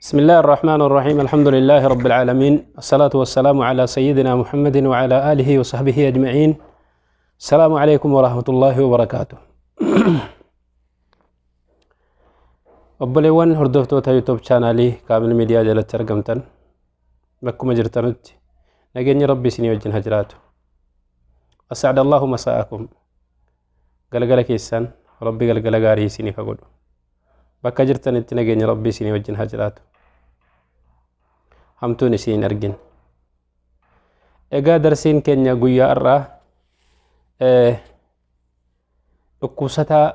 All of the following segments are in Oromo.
بسم الله الرحمن الرحيم، الحمد لله رب العالمين، الصلاة والسلام على سيدنا محمد وعلى آله وصحبه أجمعين. السلام عليكم ورحمة الله وبركاته. Obboleewwan hordoftoota YouTube chaanaalii Kaamil Miidiyaa jalatti argamtan, bakkuma jirtanutti nageenyi Rabbi isinii wajjin haa jiraatu. أسعد الله مساءكم. Galgala keessan Rabbi galgala gaarii isiniif haa godhu. Bakka jirtanitti nageenyi Rabbi isinii wajjin haa jiraatu. Hamtuun isin hin argin. Egaa darsiin keenya guyyaa har'aa dhukkubsataa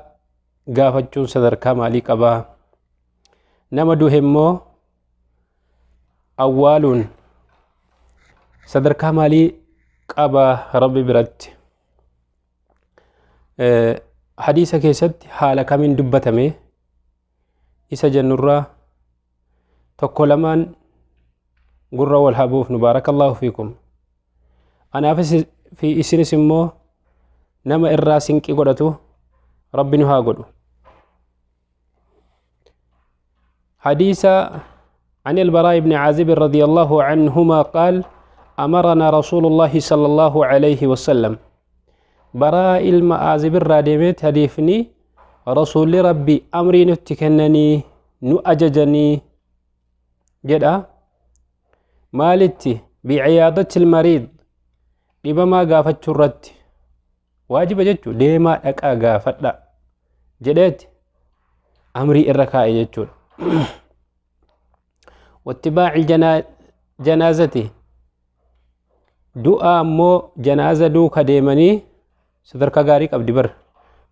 gaafachuun sadarkaa maalii qabaa? Nama duhe immoo awwaaluun sadarkaa maalii qabaa Rabbi biratti? Hadiisa keessatti haala kamiin dubbatame isa jennurraa tokko lamaan gurra wal haa buufnu. بارك الله فيكم. Anaafis fi isinis immoo nama irraa sinqii godhatu Rabbi nu haa godhu. حديث عن البراء بن عازب رضي الله عنهما قال: أمرنا رسول الله صلى الله عليه وسلم. براء ilma Aazib irraa deemeet hadiifni rasuulli Rabbi amrii nutti kennanii, nu ajajanii jedha. Maalitti? بعيادة المريض, dhibamaa gaafachuu irratti waajiba jechuu, deemaa dhaqaa gaafadha jedheeti amrii irra kaa'e jechuudha. واتباع الجنازة, du'a ammoo janaaza duuka deemanii sadarkaa gaarii qabdi bar.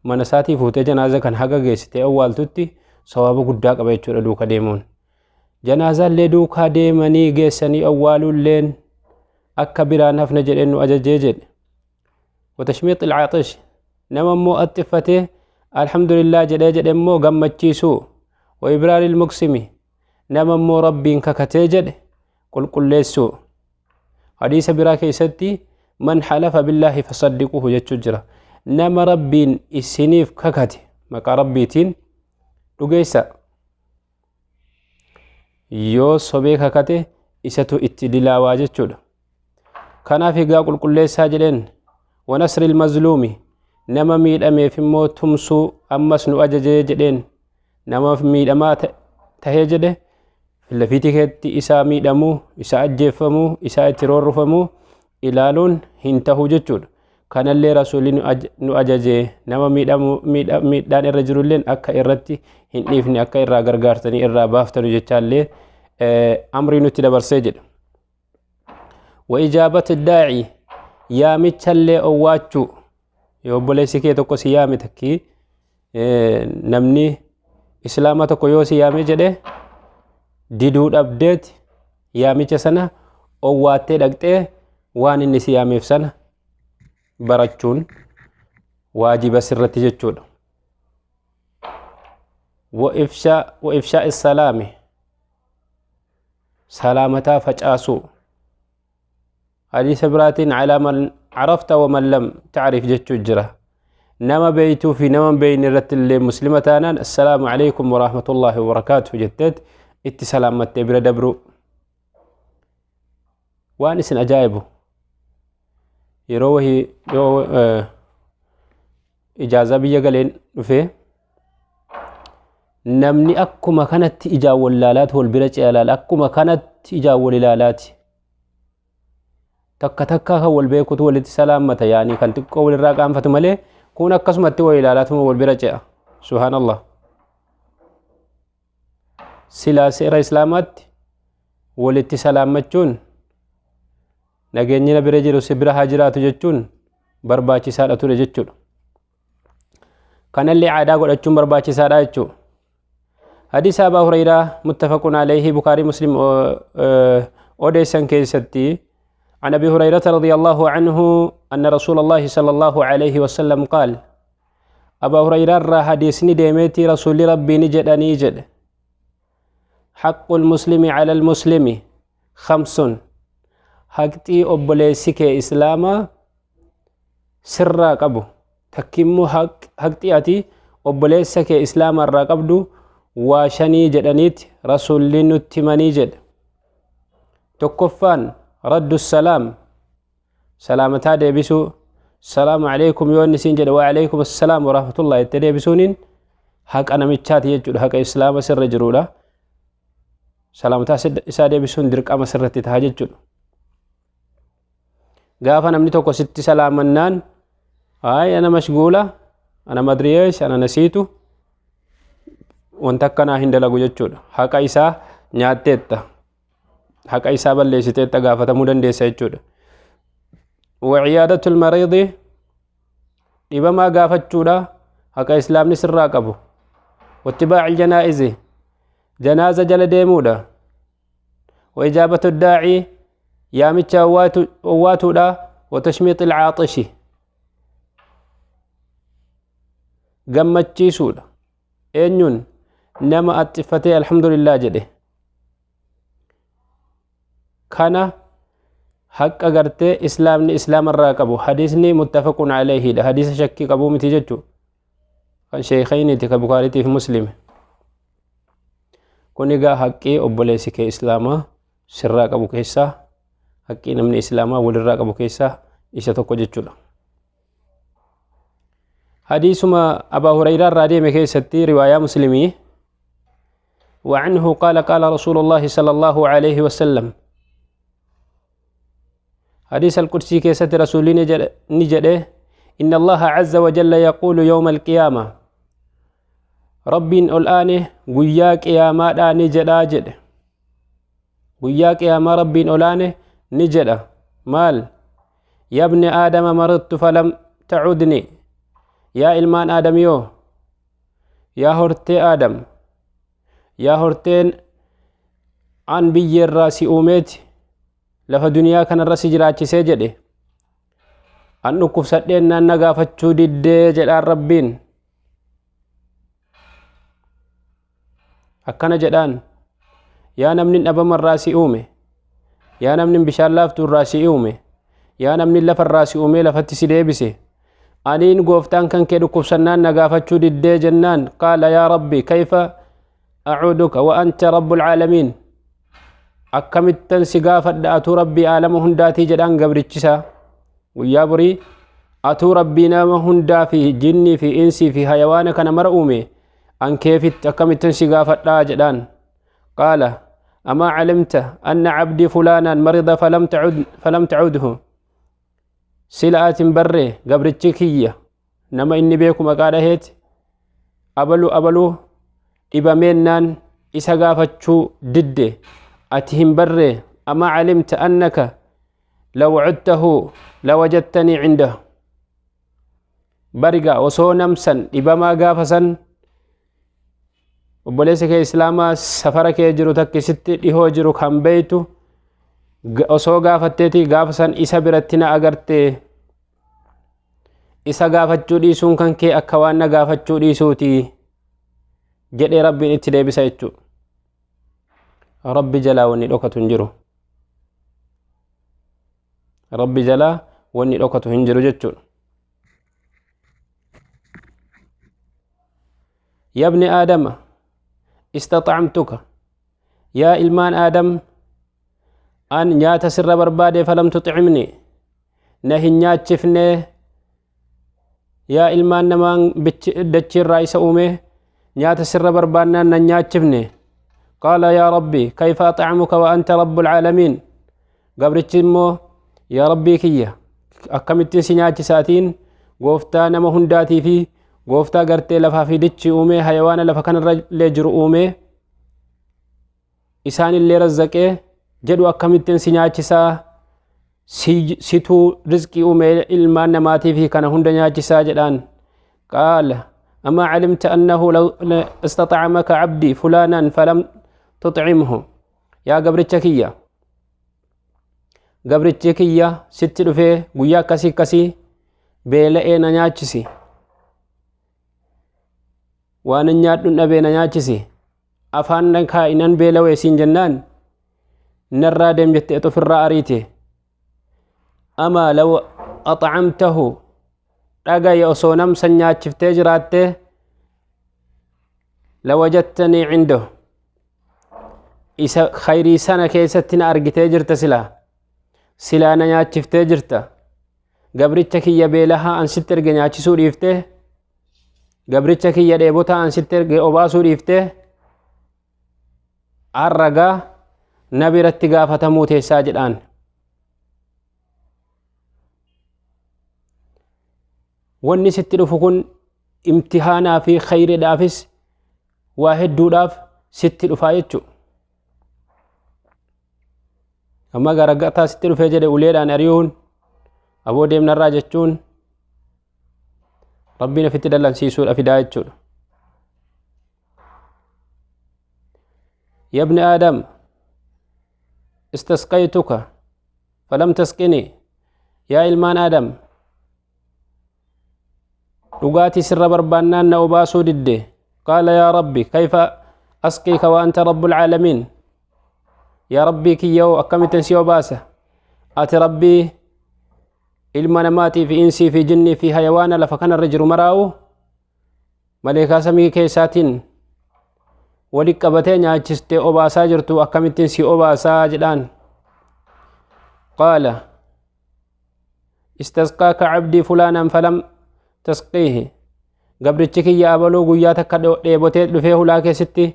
Mana isaatii fuutee janaaza kan haga geessitee awwaaltutti sawaaba guddaa qaba jechuudha duuka deemuun. Janaazaallee duukaa deemanii geessanii awwaaluulleen akka biraan hafne jedheen nu ajajee jedhe. وتشميت العاطس, nama immoo axxiffatee alhamdulillah jedhee jedhe immoo gammachiisuu. وإبرار المقسم, nama immoo Rabbiin kakatee jedhe qulqulleessuu. Hadiisa biraa keessatti "من حلف بالله فصدقوه" jechuu jira. Nama Rabbiin isiniif kakate maqaa Rabbiitiin dhugeessa. Yoo sobee kakate isatu itti dilaawaa jechuudha. Kanaaf egaa qulqulleessaa jedheen. ونصر المظلوم, nama miidhameef immoo tumsuu ammas nu ajajee jedheen. Nama miidhamaa tahee jedhe lafiitii keetti isaa miidhamuu, isaa ajjeeffamuu, isaa itti roorrufamuu ilaaluun hin tahu jechuudha. Kanallee rasuulli nu ajajee, nama miidhaan irra jirulleen akka irratti hin dhiifne, akka irraa gargaartanii irraa baaftanu jechaallee amrii nutti dabarsee jedha. وإجابة الداعي, yaamichallee owwaachuu. Yoo obboleessi kee tokko si yaame, takkii namni islaama tokko yoo si yaame jedhe, diduu dhabdeeti yaamicha sana owwaattee dhaqxee waan inni si yaameef sana barachuun waajiba sirratti jechuudha. وإفشاء السلام, salaamataa facaasuu. Hadiisa biraatiin "على من عرفت ومن لم تعرف" jechuu jira. Nama beeytuu fi nama hin beeyne irratti illee muslima taanaan "السلام عليكم ورحمة الله وبركاته" jetteet itti salaammattee bira dabru. Waan isin ajaa'ibu, yeroo wahii yoo ijaazaa biyya galeen dhufee, namni akkuma kanatti ijaan wal ilaalaati wal bira ce'a ilaala, akkuma kanatti ijaan wal ilaalaati. Takka takka kan wal beekutu walitti salaammata, yaanii kan xiqqoo walirraa qaanfatu malee kun akkasumatti wal ilaalaatuma wal bira ce'a. سبحان الله. Silaa seera islaamaatti walitti salaammachuun, nageenyi na bira jiru si bira haa jiraatu jechuun barbaachisaadha ture jechuudha. Kanallee aadaa godhachuun barbaachisaadha jechuudha. Hadiisa Abaa Hureyraa متفق عليه, Bukaarii Muslim odeessan keessatti, عن أبي هريرة رضي الله عنه أن رسول الله صلى الله عليه وسلم قال. أبا هريرة را حديثني ديمتي رسول ربي نجد أني جد: حق المسلم على المسلم خمس. Haqxii obboleessi kee islaamaa sirraa qabu, takkimmoo haqxii ati obboleessa kee islaamaa irraa qabdu. Waa shanii jedhaniiti rasuulli nutti himanii jedhe. Tokkoffaan raddu salaam, salaamataa deebisuu. Salaamu alaikum yoo inni siin jedhe, wa alaikum assalaam wa rahmatullah itti deebisuuniin haqa namichaati jechuudha, haqa islaama sirra jiruudha. Salaamataa isaa deebisuun dirqama sirratti ta'a jechuudha. Gaafa namni tokko sitti salaamannaan, ay ana mashguula, ana madriyeesh, ana nasiitu, wanta akkanaa hin dalagu jechuudha. Haqa isaa nyaatteetta, haqa isaa balleessiteetta, gaafatamuu dandeessa jechuudha. Waciyaadatul mariidi, dhibamaa gaafachuudha, haqa islaamni sirraa qabu. Wattibaaci janaa'izi, janaaza jala deemuudha. Wa ijaabatu daaci, yaamicha owwaatuudha. Wa tashmiixi ilcaaxishi, gammachiisuudha. Eenyuun? Nama axxiffatee alhamdulillah jedhe. Kana haqa gartee islaamni islaamarraa qabu. Hadiisni muttafaqun alayhiidha, hadiisa shakkii qabuu miti jechu, kan sheekayniiti, ka Bukaariitiif Muslim. Kun egaa haqqii obboleessi kee islaamaa sirraa qabu keessaa, haqqii namni islaamaa walirraa qabu keessaa isa tokko jechuudha. Hadiisuma Abaa Hurayraa irraa deeme keessatti, riwaayaa Muslimii, وعنه قال قال رسول الله صلى الله عليه وسلم. حديث القدسي كيست رسول نجده: إن الله عز وجل يقول يوم القيامة، رب الآن قيا قياما نجدا جد، قيا قياما رب الآن نجدا مال: يا ابن آدم مرضت فلم تعدني. يا إلمان آدم يو، يا هرتي آدم، يا هرتين عن بي الراسي أوميت lafa duniyaa kanarra si jiraachisee jedhe, an dhukkubsadheen naan na gaafachuu diddee jedhaan. Rabbiin akkana jedhaan: yaa namni dhabamarraa si uume, yaa namni bishaan laaftuurraa si uume, yaa namni lafarraa si uume lafatti si deebise, aniin gooftaan kan kee dhukkubsannaan na gaafachuu diddee jennaan, qaala yaa rabbi kayfa acuuduka wa anta rabbul caalamiin, akkamittan si gaafadha atuu rabbii aalama hundaatii jedhaan. Gabrichisa guyyaa borii atuu rabbii nama hundaa fi jinnii fi insii fi hayawaana kana mara uume, an keefitti akkamittan si gaafadhaa jedhaan. Qaala amaa calimta anna cabdii fulaanaan marida falam tacudhu, sila atin barree gabrichi kiyya nama inni beeku maqaa dhaheeti abalu abaluu dhibameennaan isa gaafachuu didde, ati hin barree? Amaa calimta annaka law cudtahu lawajadtanii cindahu, bariga osoo namsan dhibamaa gaafa san obboleessa kee islaamaa safara kee jiru takkisitti dhihoo jiru kan beeytu osoo gaafatteeti gaafa san isa biratti na agarte, isa gaafachuu dhiisuun kan kee akka waan na gaafachuu dhiisuuti jedhee rabbiin itti deebisa jechuu. Rabbi jalaa wanni dhokatu hin jiru, rabbi jalaa wanni dhokatu hin jiru jechuudha. يا ابن آدم استطعمتك، يا إلمان آدم أن نيات سر بربادي فلم تطعمني، نهي نياتشفني. يا إلمان نمان دتشي الرئيس أومي نيات سر بربانا نياتشفني. قال يا ربي كيف أطعمك وأنت رب العالمين، قبرتشمو يا ربي كيا أكملت سنياتي ساتين gooftaa nama hundaatii fi gooftaa gartee lafaa fi dichi uume, hayawaana lafa kanarra illee jiru uume, isaan illee razzaqee jedhu, akkamittiin si nyaachisaa, situu rizqii uume ilmaan namaatii fi kana hunda nyaachisaa jedhaan. Qaala amaa calimta annahu law istaطcamaka cabdii fulaanan falam tuxcimhu, yaa gabricha kiyya, gabrichi kiyya sitti dhufee guyyaa akkasii akkasii beela'ee na nyaachisi, waan nyaadhun dhabee na nyaachisi, afaan nan kaa'inan beelawee siin jennaan narraa deem jettee ofirraa ariite. Amaa law axcamtahu, dhagaye, osoo namsan nyaachiftee jiraatte Lawajadtanii cindahu, isa khayrii sana keessatti na argitee jirta, silaa silaa na nyaachiftee jirta. Gabricha kiyya beelahaa an sitti erge nyaachisuu dhiiftee, gabricha kiyya dheebotaa an sitti erge obaasuu dhiiftee, harragaa na biratti gaafatamuu teessaa jedhaan. Wanni sitti dhufu kun imtihaanaa fi khayriidhaafis waa hedduudhaaf sitti dhufaa jechuudha. Amma garagataa sitti dhufee jedhe uleedhaan ari'uun, aboo deemnarraa jechuun, rabbiin ofitti dallansiisuudha fidaa jechuudha. يا ابن آدم استسقيتك فلم تسقني، يا ilmaan آدم dhugaatii sirra barbaannaan na obaasuu didde. قال يا ربي كيف أسقيك وأنت رب العالمين، يا ربي kiyyoo akkamittan si obaasa, ati rabbii ilma namaatii fi insii fi jinnii fi hayawaana lafa kanarra jiru maraa'u maleekaa samii keessaatiin wali qabatee nyaachistee obaasaa jirtu, akkamittiin si obaasaa jedhaan. قال استسقاك عبدي فلانا فلم تسقيه، gabrichi kiyya abaluu guyyaa takka dheebotee dhufee hulaa keessatti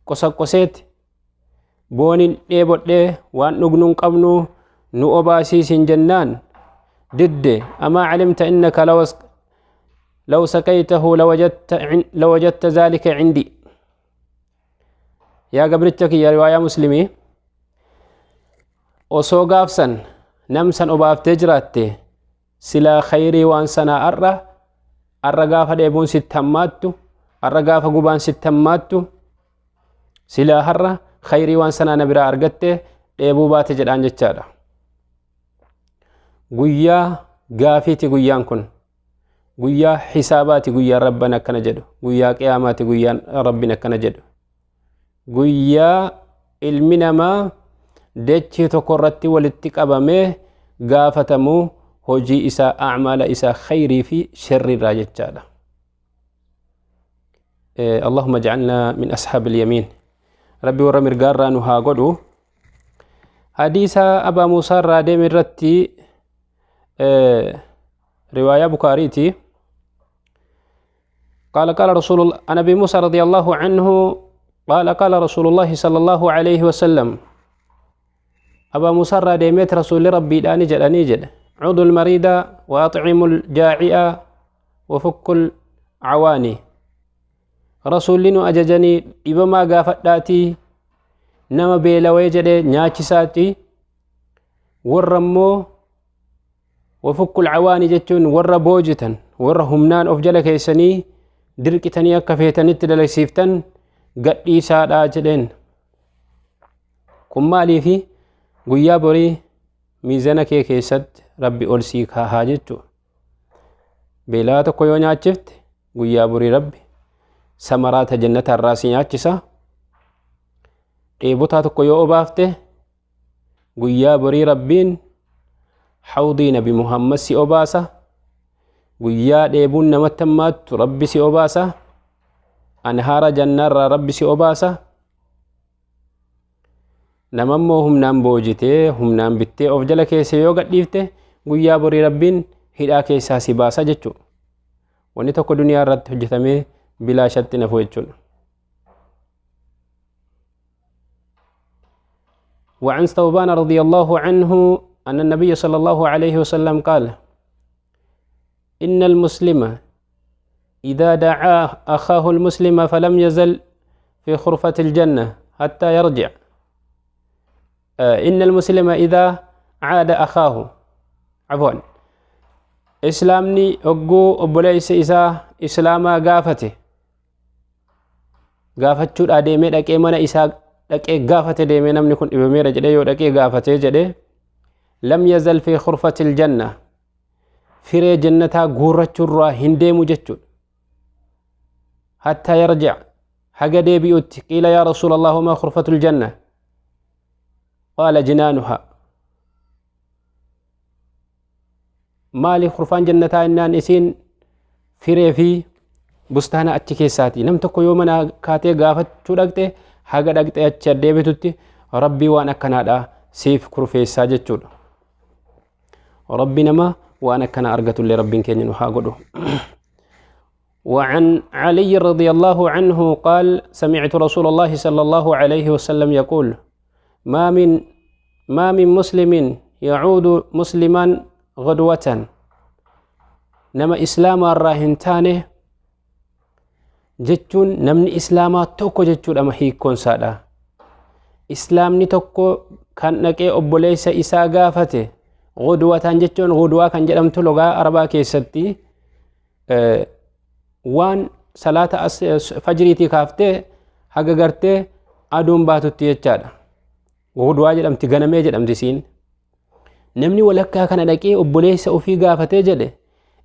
qosaqqoseet boonin dheebodhee waan dhugnu hin qabnu nu obaasiisin jennaan didde. أما علمت إنك لو سقيته لوجدت ذلك عندي. Yaa gabricha kiyya, riwaayaa Muslimii, osoo gaafsan namsan obaaftee jiraatte silaa khayrii waan sanaa arra arra gaafa dheebuun sitti hammaattu, arra gaafa gubaan sitti hammaattu, silaa har'a khayrii waan sanaa na biraa argatte dheebuu baate jedhaan jechaadha. Guyyaa gaafiiti guyyaan kun, guyyaa xisaabaati guyyaan rabban akkana jedhu, guyyaa qiyaamaati guyyaan rabbin akkana jedhu, guyyaa ilmi namaa dachii tokko irratti walitti qabamee gaafatamuu hojii isaa, acmaala isaa khayrii fi sharriirraa jechaadha. اللهم اجعلنا من أصحاب اليمين، ربي ورا mirgaarraa nu haa godhu. Hadiisa Abaa Muusaa irraa deeme irratti, riwaayaa Bukaariiti. قال قال رسول الله عن ابي موسى رضي الله عنه قال قال رسول الله صلى الله عليه وسلم، أبا موسى راديمت رسول ربي داني جدني جد: عودوا المريض وأطعموا الجائع وفكوا العواني. رسول nu ajajanii dhibamaa gaafadhaatii, nama beelawee jedhe nyaachisaati, warra immoo وفكوا العواني jechuun warra boojitan, warra humnaan of jala keessanii dirqitanii akka feetanitti dalagsiiftan gadhiisaadhaa jedheen. Kun maaliifi? Guyyaa borii miizana kee keessatti rabbi ol sii kaahaa jechuudha. Beelaa tokko yoo nyaachifte guyyaa borii rabbi samaraata jannata irraa si nyaachisa. Dheebotaa tokko yoo obaafte guyyaa borii rabbiin hawdii Nabi Muhammad si obaasa. Guyyaa dheebuun namatti hammaattu rabbi si obaasa. Anhaara jannaarraa rabbi si obaasa. Namammoo humnaan boojitee humnaan bittee of jala keessa yoo gadhiifte guyyaa borii rabbiin hidhaa keessaa si baasa jechuudha. Wanni tokko duniyaa irratti hojjetamee bilaashatti nafu jechuudha. وعن ثوبان رضي الله عنه أن النبي صلى الله عليه وسلم قال: إن المسلم إذا دعا أخاه المسلم فلم يزل في خرفة الجنة حتى يرجع. إن المسلم إذا عاد أخاه، عفوا، إسلامني أقو أبوليس إسا إسلاما قافته gaafachuudha deemee dhaqee mana isaa dhaqee gaafate deemee namni kun dhibameera jedhee yoo dhaqee gaafatee jedhee, لم يزل في خرفة الجنة, firee jannataa guurrachuurraa hin deemu jechuudha, حتى يرجع, haga deebi'utti. قيل يا رسول الله وما خرفة الجنة؟ قال جنانها. Maali khurfaan jannataa innaan isiin firee fi Bustaana achi keessaati. Nam tokko yoo mana kaatee gaafachuu dhaqxe, haga dhaqxee achi deebitutti Rabbii waan akkanaadha siif kurfeessaa jechuudha. Rabbi nama waan akkana argatullee Rabbiin keenya nu haa godhu. وعن علي رضي الله عنه قال: سمعت رسول الله صلى الله عليه وسلم يقول: ما من مسلم يعود مسلما غدوة. نما إسلام الراهنتانه jechuun namni Islaamaa tokko jechuudha. Ma hiikkoon isaadha, Islaamni tokko kan dhaqee obboleessa isaa gaafate. Gudwataan jechuun, gudwaa kan jedhamtu logaa Arabaa keessatti waan salaata fajriitii kaaftee haga gartee aduun baatutti jechaadha. Gudwaa jedhamti, ganamee jedhamti siin. Namni walakkaa kana dhaqee obboleessa ofii gaafatee jedhe,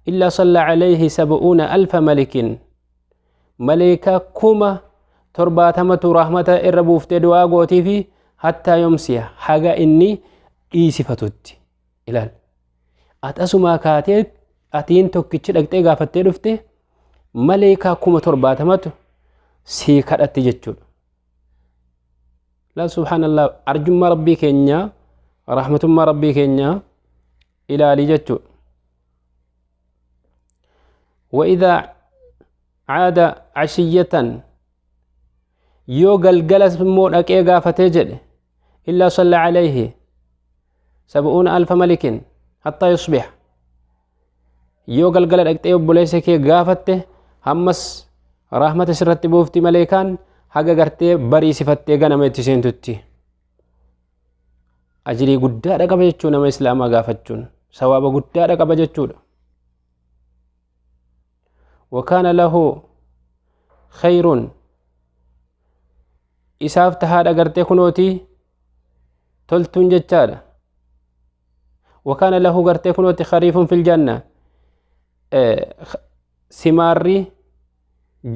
إلا صلى عليه 70,000 ملك, maleekaa 70,000tu rahmata irra buuftee du'aa gootii fi حتى يمسي, haga inni dhiisifatutti. Ilaal, ati asumaa kaatee atiin tokkichi dhaqxee gaafattee dhufte, maleekaa 70,000tu sii kadhatti jechuudha. Laa, subhaanallah, arjummaa Rabbii keenyaa, rahmatummaa Rabbii keenyaa ilaalii jechuudha. وإذا عاد عشية, yoo galgala immoo dhaqee gaafatee jedhe, إلا صلى عليه 70,000 ملك حتى يصبح. Yoo galgala dhaqxee obboleessa kee gaafatte, hammas rahmata sirratti buufti maleekaan haga gartee bariisifattee ganama itti seentutti. Ajirii guddaadha qaba jechuu. Nama Islaamaa gaafachuun sawaaba guddaadha qaba jechuudha. وكان له خير, isaaf tahaadha gartee kunooti toltuun jechaadha. وكان له gartee kunooti خريف في الجنة, simaarri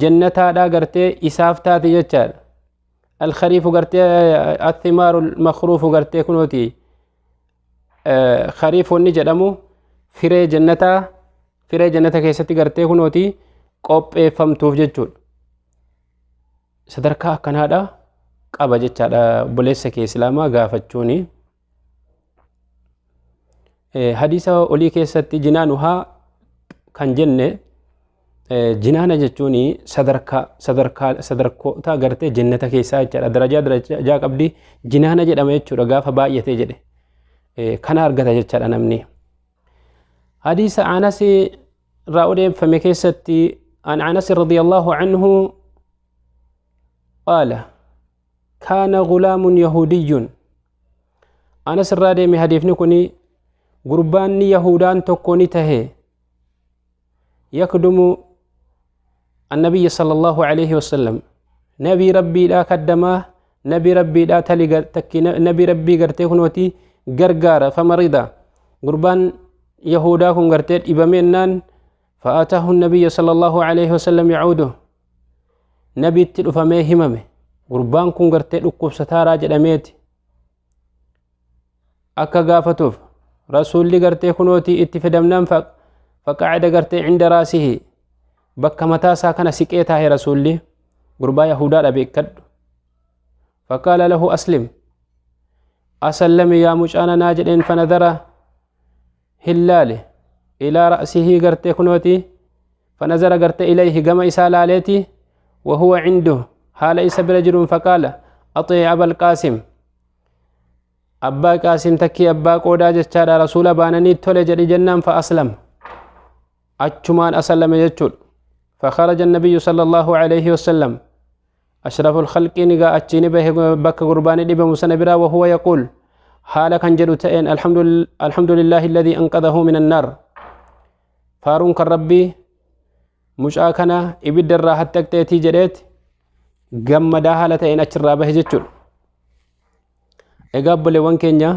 jannataadha gartee isaaf taate jechaadha. الخريف gartee الثمار المخروف gartee kunooti خريف wanni jedhamu firee jannataa, firee jannata keessatti gartee kunooti qopheeffamtuuf jechuudha. Sadarkaa akkanaadha qaba jechaadha obboleessa kee Islaamaa gaafachuuni. Hadiisa olii keessatti jinaanuhaa kan jenne, jinaana jechuun sadarkaa sadarkaa sadarkoota gartee jannata keessaa jechaadha. Darajaa darajaa qabdi, jinaana jedhama jechuudha gaafa baay'atee jedhe. Kana argata jechaadha namni. Hadiisa Anas irraa odeeffame keessatti, عن أنس رضي الله عنه قال: كان غلام يهودي. أنس irraa deeme hadiifni kuni, gurbaanni Yahudaan tokko ni tahe, يخدم النبي صلى الله عليه وسلم, نبي ربي لا كدما نبي ربي لا تلي تكي نبي ربي gartee kunooti gargaara. فمرض, gurbaan Yahudaa kun gartee dhibamennaan, فأتاه النبي صلى الله عليه وسلم يعوده, nabitti dhufamee himame, gurbaan kun gartee dhukkubsataaraa jedhameeti akka gaafatuuf. Rasuulli gartee kunooti itti fidamnaan, فقعد gartee عند رأسه, bakka mataa isaa kana siqee taa'e rasuulli. Gurbaa Yahudaadha beekadhu. فقال له: أسلم, asallami yaa mucaana naa jedheen. فنظر, hillaale, إلى رأسه gartee kunooti, فنظر gartee إليه, gama isaa laaleeti, وهو عنده, haala isa bira jiruun, فقال: أطع أبا القاسم, abbaa Qaasim takkii abbaa qoodaa jechaadha, rasuula baananii tole jedhi jennaan, فأسلم, achumaan asallame jechuudha. فخرج النبي صلى الله عليه وسلم, أشرف الخلق nigaa achiini bahe bakka gurbaanii dhibamu sana biraa, وهو يقول, haala kan jedhu ta'een, الحمد لله الذي أنقذه من النار, faaruun kan Rabbii mucaa kana ibidda irraa hattaqxeetii jedheet gammadaa haala ta'een achirraa bahe jechuudha. Egaa obboleewwan keenya,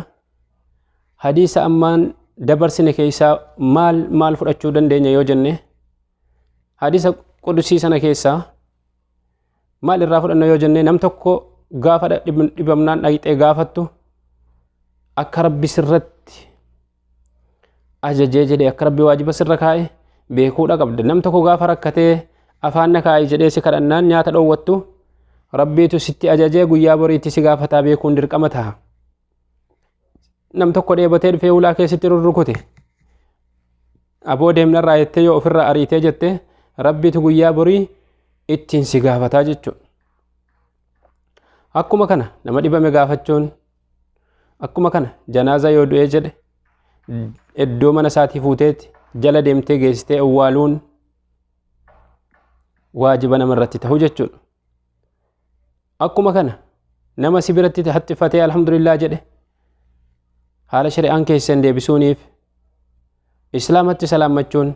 hadiisa ammaan dabarsine keessaa maal maal fudhachuu dandeenya yoo jenne, hadiisa qudusii sana keessaa maal irraa fudhanna yoo jenne, nam tokko gaafa dhibamnaan dhaqxee gaafattu, akka Rabbi sirratti ajajee jedhe, akka Rabbi waajiba sirra kaa'e beekuudha qabda. Nam tokko gaafa rakkatee Afaan na kaa'i jedhee si kadhannaan nyaata dhoowwattu, Rabbiitu sitti ajajee guyyaa boriitti si gaafataa beekuun dirqama ta'a. Nam tokko dheebotee dhufee ulaa keessatti rurrukute, aboo deemnarraa jettee yoo ofirraa ariitee jette, Rabbiitu guyyaa borii ittiin si gaafataa jechuudha. Akkuma kana nama dhibame gaafachuun, akkuma kana janaaza yoo du'ee jedhe iddoo mana isaatii fuuteetti jala deemtee geessitee awwaaluun waajiba namarratti ta'u jechuudha. Akkuma kana nama si biratti haxxifatee alhamdulillah jedhe haala shari'aan keessan deebisuuniif islaamatti salaammachuun,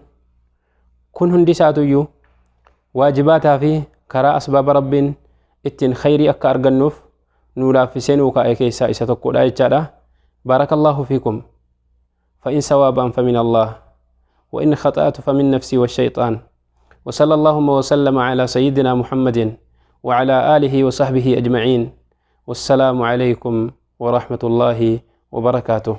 kun hundi isaatuyyuu waajibaataa fi karaa asbaaba Rabbiin ittiin khayrii akka argannuuf nuu laaffisee nuu kaa'e keessaa isa tokkodha jechaadha. Baarakallahu fiikum. فإن صوابا فمن الله، وإن خطأت فمن نفسي والشيطان. وصلى اللهم وسلم على سيدنا محمد وعلى آله وصحبه أجمعين، والسلام عليكم ورحمة الله وبركاته.